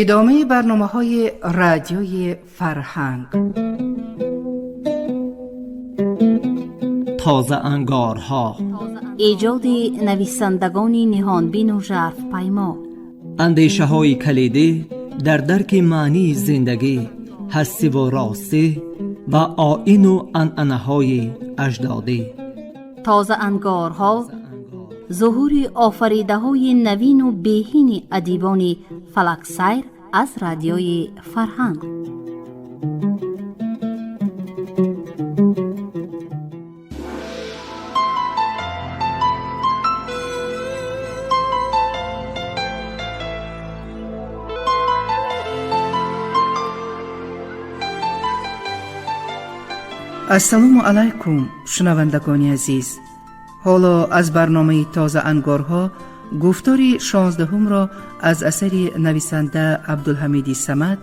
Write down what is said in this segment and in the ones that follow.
Идомаи барномаҳои Радиои Фарҳанг. Тозаангорҳо. Эҷоди нависандагони ниҳонбину жарфпаймо. Андешаҳои калидӣ дар дарки маънии зиндагӣ, ҳастиву ростӣ ва оину анъанаҳои аҷдодӣ. Тозаангорҳо, зуҳури офаридаҳои навину беҳини адибони фалаксайр аз Радиои Фарҳанг. Ассалому алайкум, шунавандагони азиз. Ҳоло аз барномаи Тозаангорҳо гуфтори 16-ҳумро аз асари нависанда Абдулҳамиди Самад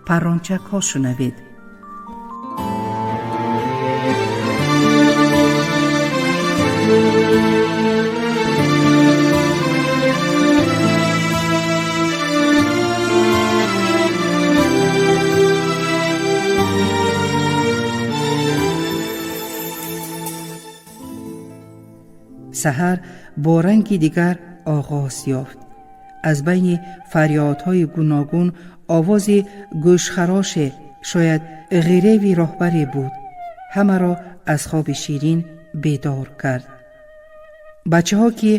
«Паррончакҳо» шунавед. Саҳар бо ранги дигар оғоз ёфт. Аз байни фарёдҳои гуногун овози гӯшхароше, шояд ғиреви роҳбаре буд, ҳамаро аз хоби ширин бедор кард. Бачаҳо, ки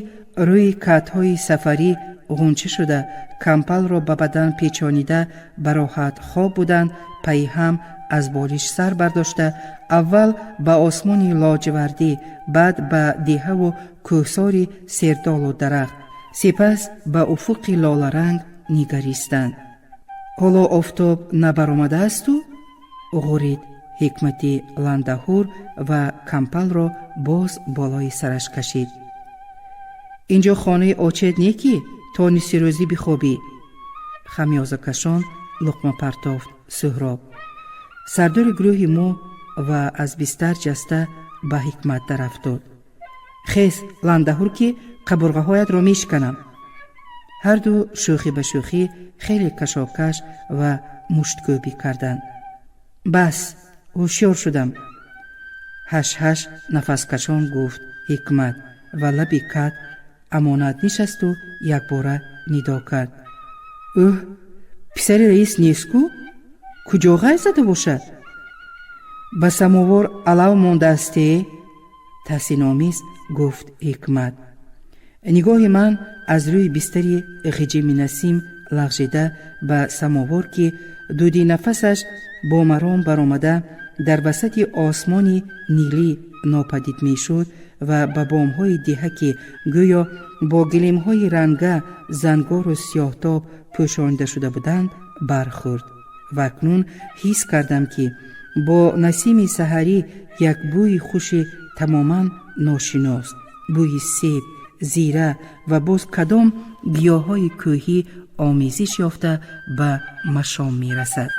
рӯи катҳои сафарӣ ғунча шуда, кампалро ба бадан печонида, ба роҳат хоб буданд, пайи ҳам аз болиш сар бардошта, аввал ба осмони лоҷвардӣ, баъд ба деҳаву кӯҳсори сердолу дарахт, сипас ба уфуқи лоларанг нигаристанд. Ҳоло офтоб набаромадаасту? Ғурид Ҳикмати ландаҳур ва кампалро боз болои сараш кашид. Инҷо хонаи очет не, ки то нисфирӯзӣ бихобӣ, хамёзакашон луқма партофт Суҳроб, сардори гурӯҳи мо, ва аз бистар ҷаста ба Ҳикмат дарафтод. Хез, ландаҳур, ки қабурғаҳоятро мешиканам. Ҳарду шӯхӣ ба шӯхӣ хеле кашокаш ва мушткӯбӣ карданд. Бас, ҳушёр шудам, ҳаш-ҳаш нафаскашон гуфт Ҳикмат ва лаби кат амонат нишасту якбора нидо кард: Ӯҳ, писари раис нест-ку, куҷо ғайб зада бошад? Ба самовор алав мондаасте, таҳсиномез гуфт Ҳикмат. Нигоҳи ман аз рӯи бистари ғиҷими Насим лағжида ба самовор, ки дуди нафасаш бо маром баромада дар васати осмони нилӣ нопадид мешуд, ва ба бомҳои деҳа, ки гӯё бо гилемҳои ранга зангору сиёҳтоб пӯшонида шуда буданд, бархӯрд. Ва акнун ҳис кардам, ки бо насими саҳарӣ як бӯи хуши тамоман ношинос, бӯи себ, зира ва боз кадом гиёҳҳои кӯҳӣ омезиш ёфта ба машом мерасад.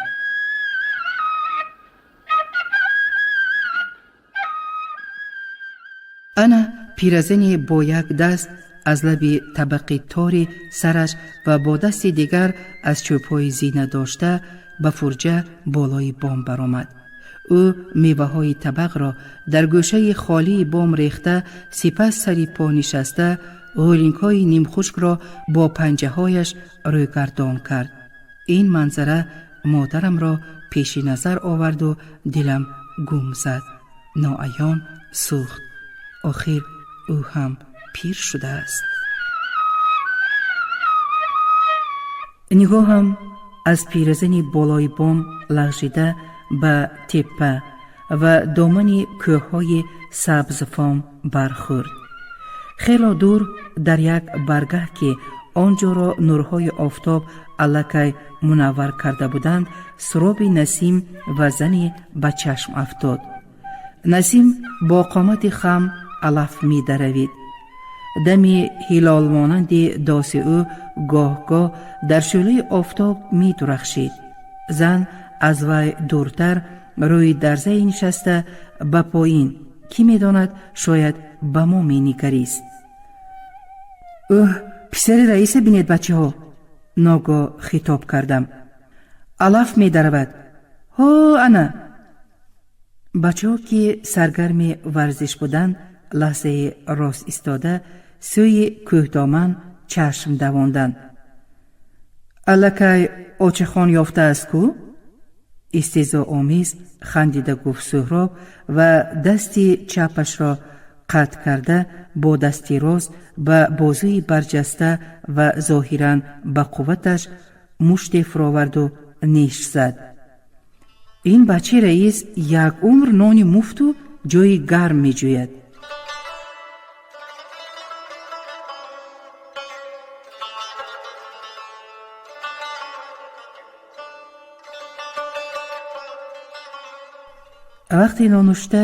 Ана пиразане бо як даст аз лаби табақи тори сараш ва бо дасти дигар аз чӯбҳои зина дошта ба фурҷа болои бом баромад. Ӯ меваҳои табақро дар гӯшаи холии бом рехта, сипас сари по нишаста, ғӯлингҳои нимхушкро бо панҷаҳояш рӯйгардон кард. Ин манзара модарамро пеши назар оварду дилам гум зад, ноаён сӯхт. Охир ӯ ҳам пир шудааст. Нигоҳам аз пиразани болои бом лағжида ба теппа ва домани кӯҳҳои сабзфом бархӯрд. Хело дур, дар як баргаҳ, ки он ҷоро нурҳои офтоб аллакай мунаввар карда буданд, суроби Насим ва зане ба чашм афтод. Насим бо қомати хам алаф медаравид. Дами ҳилолмонанди доси ӯ гоҳ-гоҳ дар шӯълаи офтоб медурахшид. Зан аз вай дуртар рӯи дарзае нишаста, ба поин, кӣ медонад, шояд ба мо менигарист. Ӯҳ, писари раиса бинед, бачаҳо! Ногоҳ хитоб кардам: Алаф медаравад. Ҳо, ана! Бачаҳо, ки саргарми варзиш буданд, лаҳзаи рост истода сӯи кӯҳдоман чашм давонданд. Аллакай очахон ёфтааст кӯ? Истеҳзоомез хандида гуфт Суҳроб ва дасти чапашро қатъ карда бо дасти рост ба бозуи барҷаста ва зоҳиран ба қувваташ муште фуроварду неш зад. Ин бачаи раис як умр нони муфту ҷои гарм меҷӯяд. Вақти нонушта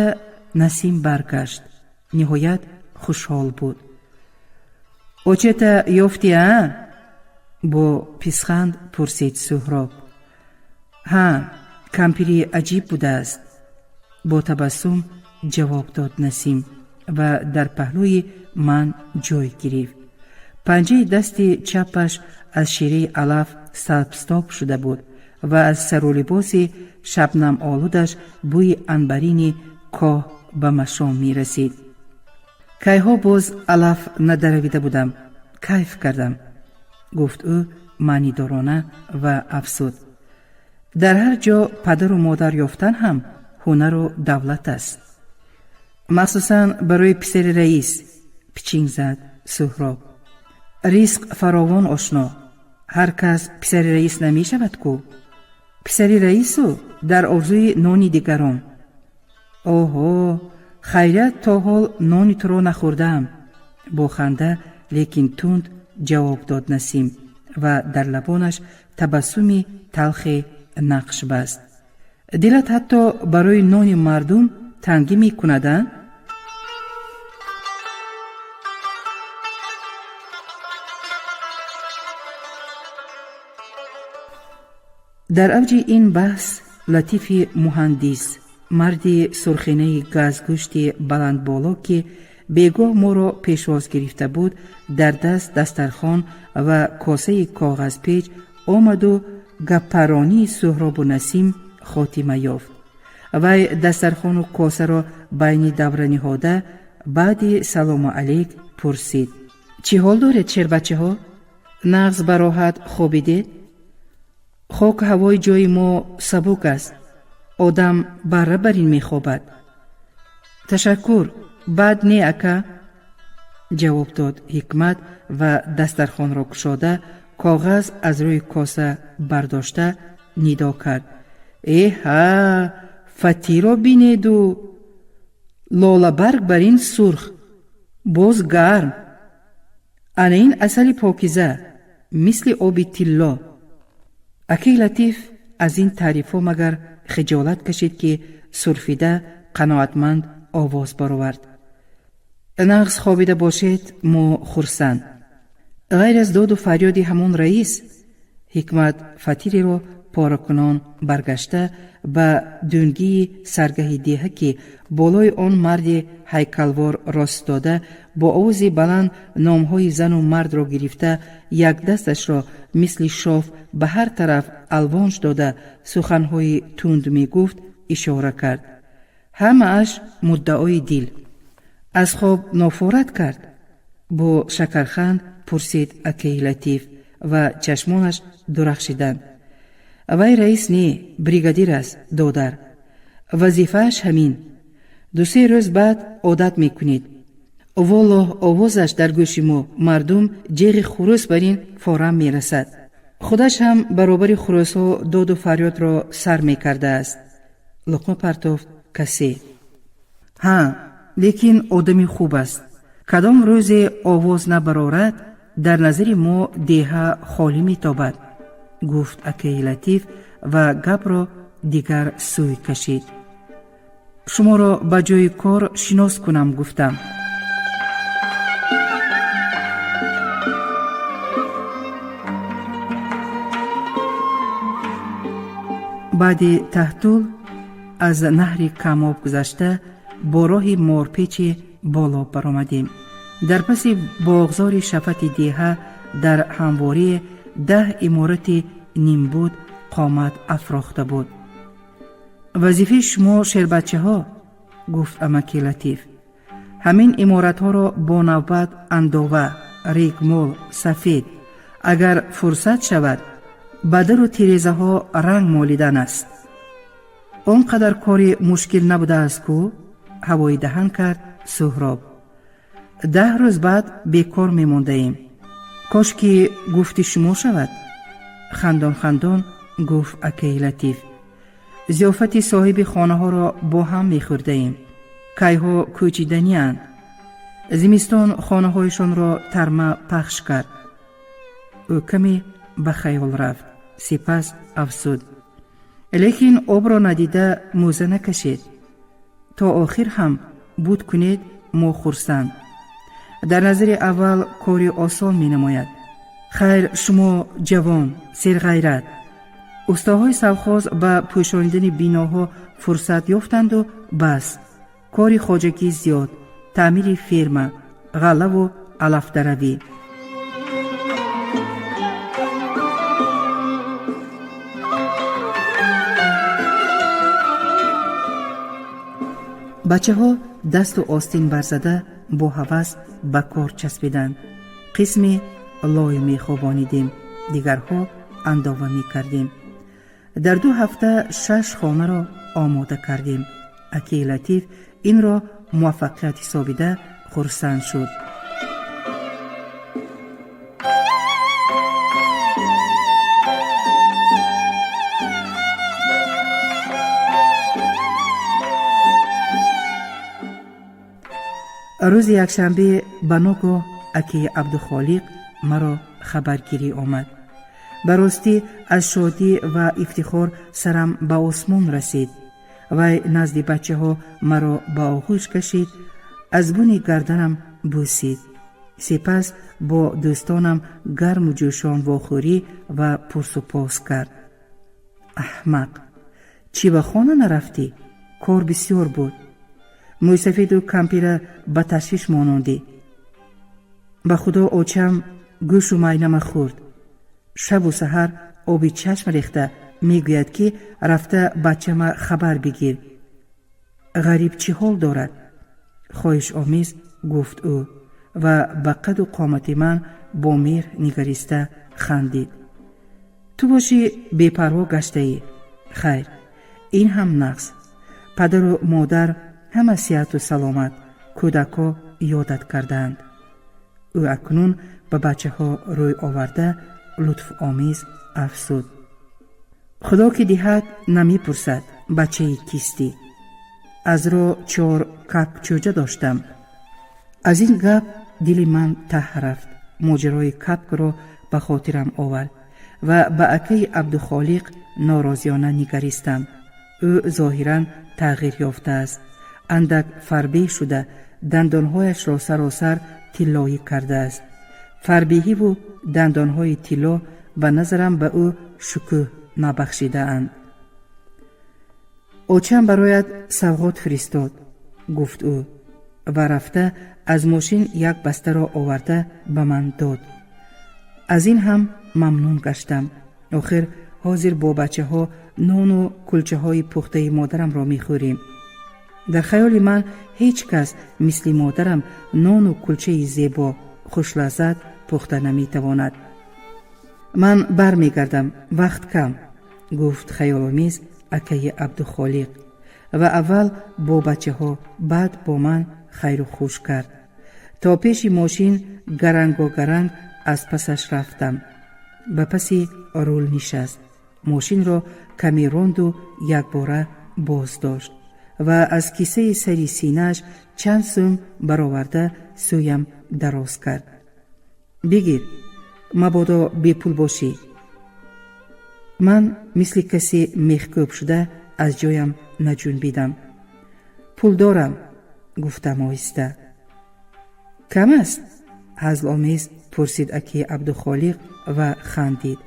Насим баргашт. Ниҳоят хушҳол буд. Очета ёфтӣ, а? Бо писханд пурсид Суҳроб. Ҳа, кампири аҷиб будааст, бо табассум ҷавоб дод Насим ва дар паҳлӯи ман ҷой гирифт. Панҷаи дасти чапаш аз шираи алаф сабзтоб шуда буд ва аз сару либоси шабнамолудаш бӯи анбарини коҳ ба машом мерасид. Кайҳо боз алаф надаравида будам, кайф кардам, гуфт ӯ маънидорона ва афзуд: Дар ҳар ҷо падару модар ёфтан ҳам ҳунару давлат аст. Махсусан барои писари раис, пичинг зад Суҳроб. Ризқ фаровон, ошно. Ҳар кас писари раис намешавад кӯ. Писари раису дар орзуи нони дигарон. Оҳо, хайрият, то ҳол нони туро нахӯрдаам, бо ханда, лекин тунд ҷавоб дод Насим ва дар лабонаш табассуми талхе нақш баст. Дилат ҳатто барои нони мардум тангӣ мекунад, а? Дар авҷи ин баҳс Латифи муҳандис, марди сурхинаи газгӯшти баландболо, ки бегоҳ моро пешвоз гирифта буд, дар даст дастархон ва косаи коғазпеч омаду гаппаронии Суҳробу Насим хотима ёфт. Вай дастархону косаро байни давра ниҳода, баъди салому алейк пурсид: Чӣ ҳол доред, шербачаҳо? Нағз бароҳат хобидед? Хоку ҳавои ҷои мо сабук аст, одам барра бар ин мехобад. Ташаккур, бад не, ака, ҷавоб дод Ҳикмат ва дастархонро кушода, коғаз аз рӯи коса бардошта нидо кард: Эҳа, фатиро бинеду, лолабарг бар ин сурх, боз гарм. Ана ин асали покиза, мисли оби тилло. Акаи Латиф аз ин таърифҳо магар хиҷолат кашид, ки сурфида қаноатманд овоз баровард: Нағз хобида бошед, мо хурсанд. Ғайр аз доду фарёди ҳамон раис. Ҳикмат фатиреро поракунон баргашта ба дӯнгии саргаҳи деҳа, ки болои он марди ҳайкалвор рост дода, бо овози баланд номҳои зану мардро гирифта, як дасташро мисли шоф ба ҳар тараф алвонҷ дода, суханҳои тунд мегуфт, ишора кард. Ҳамааш муддаои дил. Аз хоб нофорат кард? Бо шакарханд пурсид акаи Латиф ва чашмонаш дурахшиданд. Вай раис не, бригадир аст, додар. Вазифааш ҳамин. Ду-се рӯз баъд одат мекунед. Воллоҳ, овозаш дар гӯши мо мардум ҷеғи хурӯс бар ин форам мерасад. Худаш ҳам баробари хурӯсҳо доду фарёдро сар мекардааст. Луқма партофт касе. Ҳа, лекин одами хуб аст. Кадом рӯзе овоз набарорад, дар назари мо деҳа холӣ метобад, гуфт акаи Латиф ва гапро дигар сӯй кашид. Шуморо ба ҷои кор шинос кунам, гуфтам. Баъди таҳтул аз наҳри камоб гузашта, бо роҳи морпечи боло баромадем. Дар паси боғзори шафати деҳа, дар ҳамворие 10 иморати нимбуд қомат афрохта буд. Вазифаи шумо, шербачаҳо, гуфт амаки Латиф, ҳамин иморатҳоро бо навбат андова, регмол, сафед, агар фурсат шавад, ба дару тирезаҳо ранг молидан аст. Он қадар кори мушкил набудааст ку, ҳавои даҳан кард Суҳроб. 10 рӯз баъд бекор мемондаем. Кош ки гуфти шумо шавад, хандон хандон гуфт акаи Латиф. Зиёфати соҳиби хонаҳоро бо ҳам мехӯрдаем. Кайҳо кӯчиданианд. Зимистон хонаҳояшонро тарма пахш кард. Ӯ каме ба хаёл рафт, сипас афзуд: лекин обро надида мӯза накашед. То охир ҳам буд кунед, мо хурсанд. Дар назари аввал кори осон менамояд. Хайр, шумо ҷавон, серғайрат. Устоҳои совхоз ба пӯшонидани биноҳо фурсат ёфтанду бас. Кори хоҷагӣ зиёд, таъмири ферма, ғаллаву алафдаравӣ. Бачаҳо дасту остин барзада бо ҳавас ба кор часпиданд. Қисме лой мехобонидем, дигарҳо андова мекардем. Дар 2 ҳафта 6 хонаро омода кардем. Акаи Латиф инро муваффақият ҳисобида хурсанд шуд. Рӯзи якшанбе ба ногоҳ акаи Абдухолиқ маро хабаргирӣ омад. Ба ростӣ аз шодӣ ва ифтихор сарам ба осмон расид. Вай назди бачаҳо маро ба оғӯш кашид, аз буни гарданам бӯсид. Сипас бо дӯстонам гарму ҷӯшон вохӯрӣ ва пурсупос кард. Аҳмақ, чӣ ба хона нарафтӣ? Кор бисёр буд. Мӯйсафеду кампира ба ташвиш монондӣ. Ба худо очам гӯшу майнама хӯрд. Шабу саҳар оби чашм рехта мегӯяд, ки рафта бачама хабар бигир. Ғариб чӣ ҳол дорад? Хоҳишомез гуфт ӯ ва ба қаду қомати ман бо меҳр нигариста хандид. Ту бошӣ бепарво гаштаӣ. Хайр, ин ҳам нақс. Падару модар ҳама сиҳату саломат, кӯдакҳо ёдат кардаанд. Ӯ акнун ба бачаҳо рӯй оварда лутфомез афзуд: худо ки диҳад намепурсад бачаи кистӣ. Аз ро 4 как чӯҷа доштам. Аз ин гап дили ман таҳ рафт. Моҷарои капкро ба хотирам овард ва ба акаи Абдухолиқ норозиёна нигаристам. Ӯ зоҳиран тағйир ёфтааст. Андак фарбеҳ шуда, дандонҳояшро саросар тиллоӣ кардааст. Фарбеҳиву дандонҳои тилло ба назарам ба ӯ шукӯҳ набахшидаанд. Очам барояд савғот фиристод, гуфт ӯ ва рафта аз мошин як бастаро оварда ба ман дод. Аз ин ҳам мамнун гаштам. Охир ҳозир бо бачаҳо нону кулчаҳои пухтаи модарамро мехӯрем. Дар хаёли ман ҳеҷ кас мисли модарам нону кулчаи зебо, хушлаззат пухта наметавонад. Ман бармегардам, вақт кам, гуфт хаёломез акаи Абдухолиқ ва аввал бо бачаҳо, баъд бо ман хайру хуш кард. То пеши мошин гарангогаранг аз пасаш рафтам. Ба паси рул нишаст. Мошинро каме ронду якбора боз дошт ва аз кисаи сари синааш чанд сум бароварда сӯям дароз кард. Бигир, мабодо бепул бошӣ. Ман мисли касе мехкӯб шуда аз ҷоям наҷунбидам. Пул дорам, гуфтам оҳиста. Кам аст? Ҳазломез пурсид акаи Абдухолиқ ва хандид.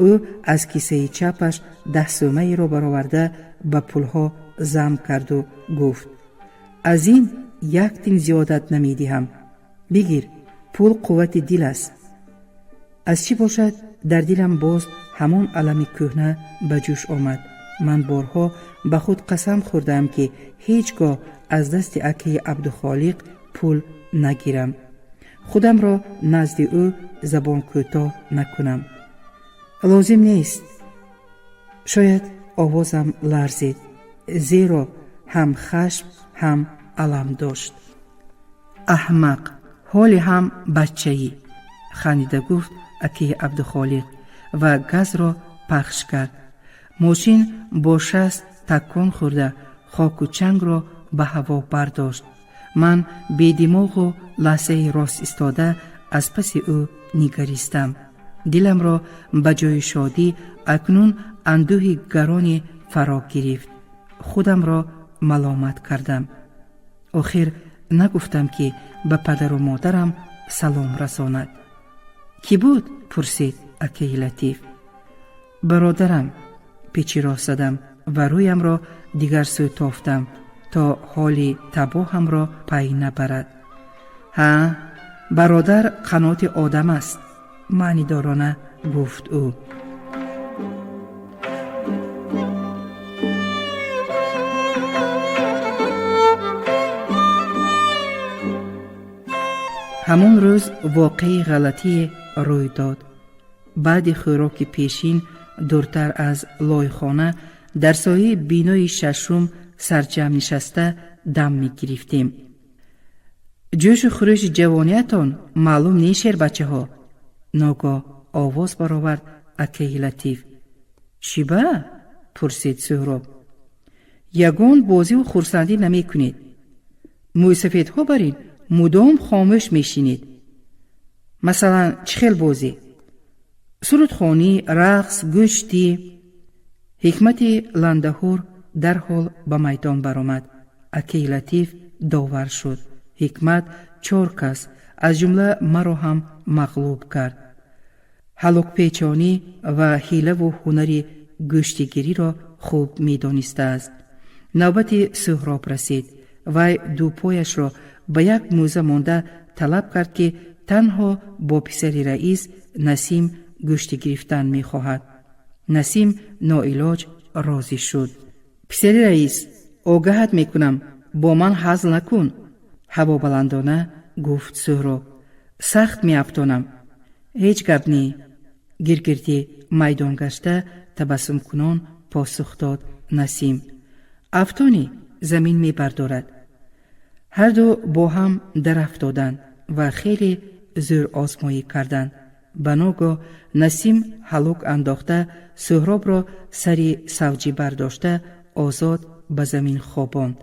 Ӯ аз кисаи чапаш 10 сӯмаеро бароварда ба пулҳо зам карду гуфт: аз ин як тин зиёдат намедиҳам. Бигир, пул қуввати дил аст. Аз чӣ бошад? Дар дилам боз ҳамон алами кӯҳна ба ҷӯш омад. Ман борҳо ба худ қасам хӯрдаам, ки ҳеҷ гоҳ аз дасти акаи Абдухолиқ пул нагирам, худамро назди ӯ забонкӯтоҳ накунам. Лозим нест. Шояд овозам ларзид, зеро ҳам хашм, ҳам алам дошт. Аҳмақ, ҳоле ҳам баччаӣ, хандида гуфт акаи Абдухолиқ ва газро пахш кард. Мошин бо 60 такон хӯрда, хоку чангро ба ҳаво бардошт. Ман бедимоғу лаҳзаи рост истода аз паси ӯ нигаристам. Диламро ба ҷои шодӣ акнун андӯҳи гароне фаро гирифт. Худамро маломат кардам. Охир нагуфтам, ки ба падару модарам салом расонад. Кӣ буд? Пурсид акаи Латиф. Бародарам, печи рост задам ва рӯямро дигар сӯ тофтам, то ҳоли табоҳамро пай набарад. Ҳа, бародар қаноти одам аст, маънидорона гуфт ӯ. Ҳамон рӯз воқеаи ғалатие рӯй дод. Баъди хӯроки пешин, дуртар аз лойхона, дар сояи бинои шашум сарҷамъ нишаста дам мегирифтем. Ҷӯшу хурӯши ҷавониятон маълум не, шербачаҳо, ногоҳ овоз баровард акаи Латиф. Чӣ ба? Пурсид Суҳроб. Ягон бозиву хурсандӣ намекунед. Мӯйсафедҳо бар ин мудом хомӯш мешинед. Масалан, чӣ хел бозӣ? Сурудхонӣ, рақс, гӯштӣ. Ҳикмати Ландаҳур дарҳол ба майдон баромад. Акаи Латиф довар шуд. Ҳикмат чор кас, аз ҷумла маро ҳам мағлуб кард. Ҳалокпечонӣ ва ҳилаву ҳунари гӯштигириро хуб медонистааст. Навбати Суҳроб расид. Вай ду пояшро ба як мӯза монда талаб кард, ки танҳо бо писари раис Насим гӯштӣ гирифтан мехоҳад. Насим ноилоҷ розӣ шуд. Писари раис, огаҳат мекунам, бо ман ҳазл накун, ҳавобаландона гуфт Суҳроб. Сахт меафтонам. Ҳеҷ гап не, гиргирди майдон гашта табассумкунон посух дод Насим. Афтонӣ, замин мебардорад. Ҳарду бо ҳам дарафтоданд ва хеле зӯрозмоӣ карданд. Ба ногоҳ Насим ҳалок андохта, Суҳробро сари савҷӣ бардошта, озод ба замин хобонд.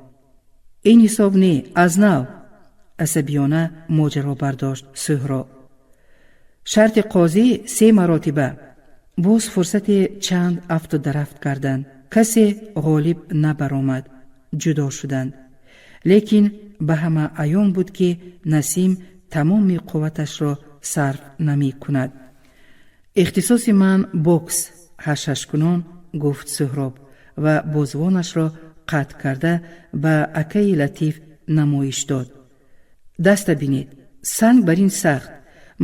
Ин ҳисоб не, аз нав, асабиёна моҷаро бардошт Суҳроб. Шарти қозӣ се маротиба. Боз фурсати чанд афту дарафт карданд. Касе ғолиб набаромад. Ҷудо шуданд, лекин ба ҳама аён буд, ки Насим тамоми қувваташро сарф намекунад. Ихтисоси ман бокс, ҳашҳашкунон гуфт Суҳроб ва бозвонашро қатъ карда, ба акаи Латиф намоиш дод. Даста бинед, санг бар ин сахт.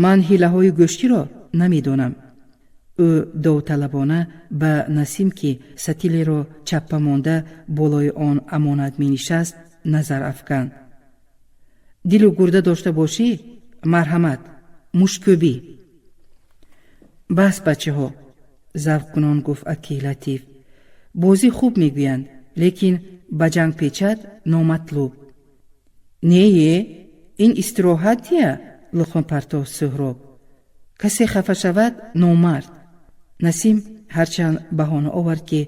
Ман ҳилаҳои гӯштиро намедонам. Ӯ довталабона ба Насим, ки сатилеро чаппа монда болои он амонат менишаст, назар афканд. Дилу гурда дошта бошӣ, марҳамат, мушткӯбӣ. Бас, бачаҳо, завқкунон гуфт акаи Латиф. Бозӣ хуб мегӯянд, лекин ба ҷанг печад номатлуб. Не-е, ин истироҳатия, луқма партофт Суҳроб. Касе хафа шавад, номард. Насим ҳарчанд баҳона овард, ки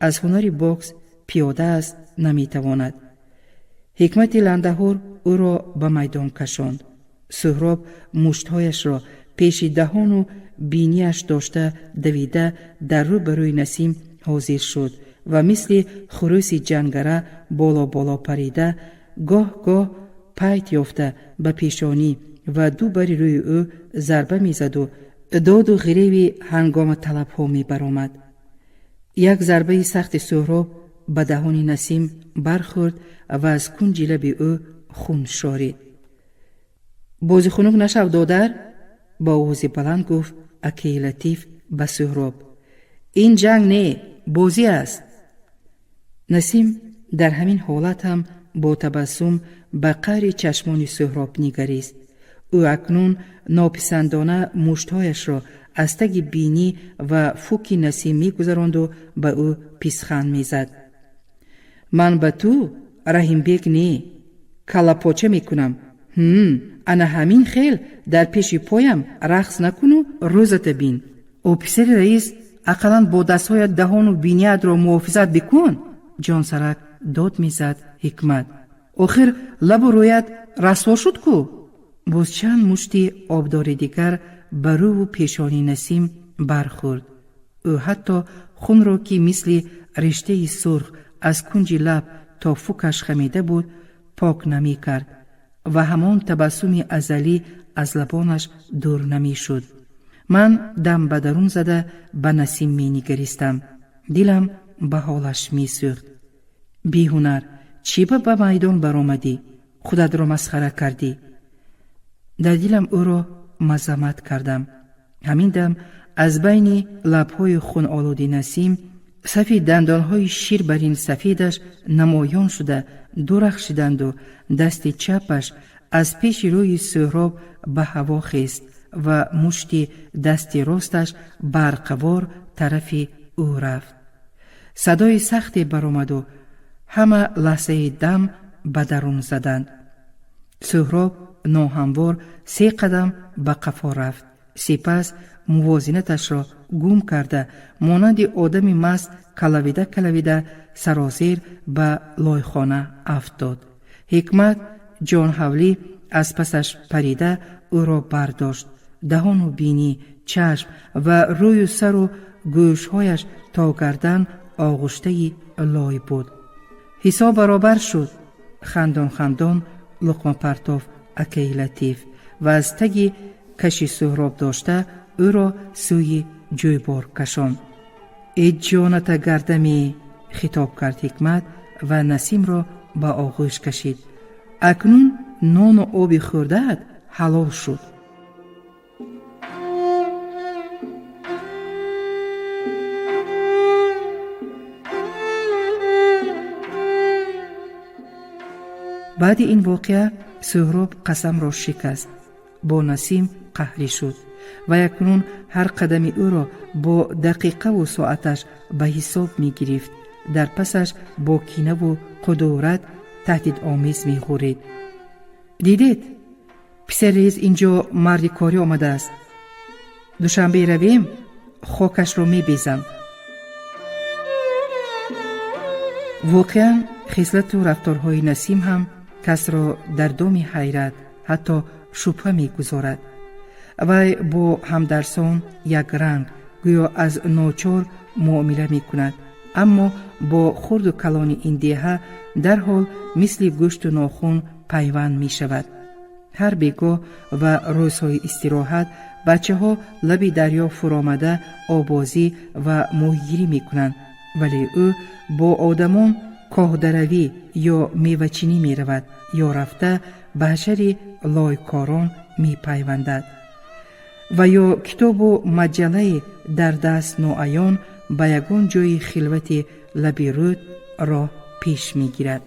аз ҳунари бокс пиёда аст, наметавонад. Ҳикмати Ландаҳур ӯро ба майдон кашонд. Суҳроб муштҳояшро пеши даҳону бинияш дошта, давида дар рӯ ба рӯи Насим ҳозир шуд ва мисли хурӯси ҷангара боло боло парида, гоҳ гоҳ пайт ёфта ба пешонӣ ва ду бари рӯи ӯ зарба мезаду доду ғиреви ҳангоматалабҳо мебаромад. Як зарбаи сахти Суҳроб ба даҳони Насим бархӯрд ва аз кунҷи лаби ӯ хун шорид. Бозихунук нашав, додар, бо овози баланд гуфт акаи Латиф. Ба Суҳроб: «Ин ҷанг не, бозӣ аст». Насим дар ҳамин ҳолат ҳам бо табассум ба қаъри чашмони Суҳроб нигарист. Ӯ акнун нописандона муштҳояшро аз таги бинӣ ва фуки Насим мегузаронду ба ӯ писханд мезад: «Ман ба ту, Раҳимбек, не, каллапоча мекунам. Ҳм, ана ҳамин хел дар пеши поям рақс накуну рӯзата бин. О, писари раис, ақаллан бо дастҳоят даҳону биниятро муҳофизат бикун», ҷонсарак дод мезад Ҳикмат. «Охир лабу рӯят расво шуд ку». Боз чанд мушти обдори дигар ба рӯву пешони Насим бархӯрд. Ӯ ҳатто хунро, ки мисли риштаи сурх аз кунҷи лаб то фукаш хамида буд, пок намекард ва ҳамон табассуми азалӣ аз лабонаш дур намешуд. Ман дам ба дарун зада ба Насим менигаристам. Дилам ба ҳолаш месӯхт. «Беҳунар, чӣ ба майдон баромадӣ? Худатро масхара кардӣ», дар дилам ӯро мазаммат кардам. Ҳамин дам аз байни лабҳои хунолуди Насим сафи дандонҳои шир бар ин сафедаш намоён шуда дурахшиданду дасти чапаш аз пеши рӯи Суҳроб ба ҳаво хест ва мушти дасти росташ барқавор тарафи ӯ рафт. Садои сахте баромаду ҳама лаҳзаи дам ба дарун заданд. Суҳроб ноҳамвор се қадам ба қафо рафт, сипас мувозинаташро гум карда, монанди одами маст калавида калавида сарозер ба лойхона афтод. Ҳикмат ҷонҳавлӣ аз пасаш парида ӯро бардошт. Даҳону бинӣ, чашм ва рӯю сару гӯшҳояш то гардан оғуштаи лой буд. «Ҳисоб баробар шуд», хандон хандон луқмапартоф акаи Латиф ва аз таги каши Суҳроб дошта ӯро сӯи ҷӯйбор кашонд. «Э, ҷоната гардами», хитоб кард Ҳикмат ва Насимро ба оғӯш кашид. «Акнун нону оби хӯрдаат ҳалол шуд». Баъди ин воқеа Суҳроб қасамро шикаст, бо Насим қаҳрӣ шуд ва акнун ҳар қадами ӯро бо дақиқаву соаташ ба ҳисоб мегирифт. Дар пасаш бо кинаву қудурат таҳдидомез меғӯрид: «Дидед, писари раис, инҷо марди корӣ омадааст. Душанбе равем, хокашро мебезам». Воқеан, хислату рафторҳои Насим ҳам касро дар доми ҳайрат, ҳатто шубҳа мегузорад. Вай бо ҳамдарсон якранг, гӯё аз ночор муомила мекунад, аммо бо хурду калони ин деҳа дарҳол мисли гӯшту нохун пайванд мешавад. Ҳар бегоҳ ва рӯзҳои истироҳат бачаҳо лаби дарё фуромада обозӣ ва моҳигирӣ мекунанд, вале ӯ бо одамон коҳдаравӣ ё мевачинӣ меравад ё рафта ба ҳашари лойкорон мепайвандад ва ё китобу маҷаллае дар даст ноаён ба ягон ҷои хилвати лаби рӯд роҳ пеш мегирад.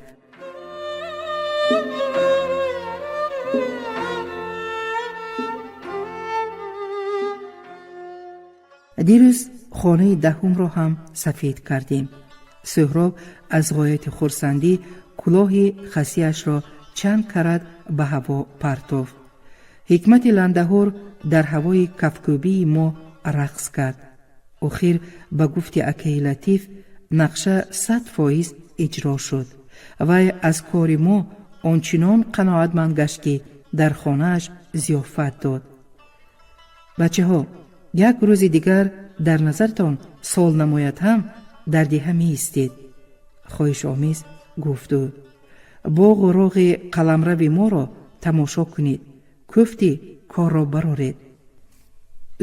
Дирӯз хонаи даҳумро ҳам сафед кардем. Суҳроб аз ғояти хурсандӣ кулоҳи хасиашро чанд карат ба ҳаво партофт. Ҳикмати ландаҳор дар ҳавои кафкӯбии мо рақс кард. Охир, ба гуфти акаи Латиф, нақша 100% иҷро шуд. Вай аз кори мо ончунон қаноатманд гашт, ки дар хонааш зиёфат дод. «Бачаҳо, як рӯзи дигар дар назартон сол намояд ҳам дар деҳа меистед», хоҳишомез гуфт ӯ. «Боғу роғи қаламрави моро тамошо кунед, кӯфти корро бароред».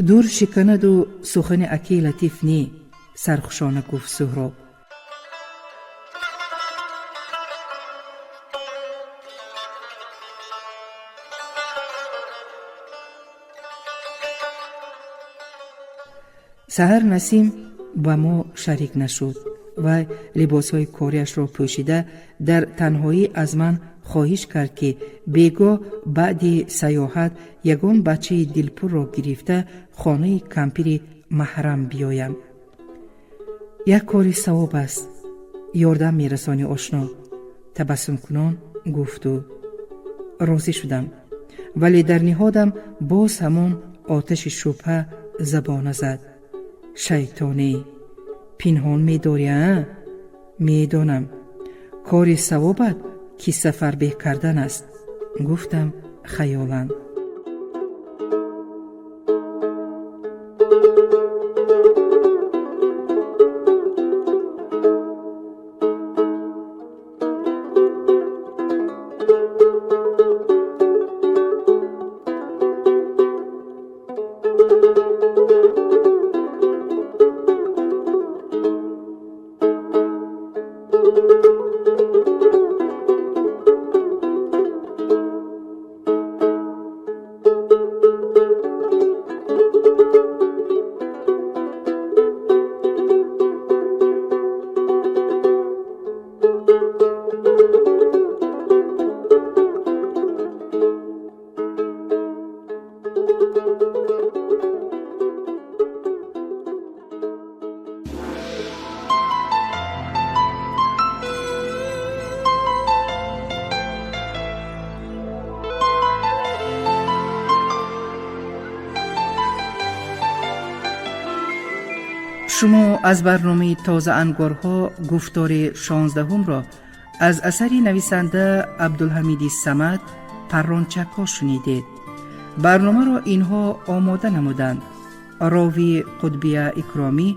«Дур шиканаду сухани акаи Латиф не», сархушона гуфт Суҳроб. Саҳар Насим ба мо шарик нашуд. Вай либосҳои кориашро пӯшида, дар танҳоӣ аз ман хоҳиш кард, ки бегоҳ баъди саёҳат ягон бачаи дилпурро гирифта хонаи кампири маҳрам биёям. Як кори савоб аст, ёрдам мерасонӣ, ошно, табассумкунон гуфту. Розӣ шудам, вале дар ниҳодам боз ҳамон оташи шубҳа забона зад. Шайтонӣ, пинҳон медорӣ, а? Медонам, кори савобат ки сафарбеҳ кардан аст, гуфтам хаёлан. Шумо аз барномаи Тозаангорҳо гуфтори 16-ҳумро аз асари нависанда Абдулҳамиди Самад «Паррончакҳо» шунидед. Барномаро инҳо омода намуданд: ровӣ Қутбия Икромӣ,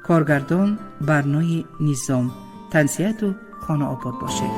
коргардон Барнои Низом. Тансиҳату хонаобод бошед.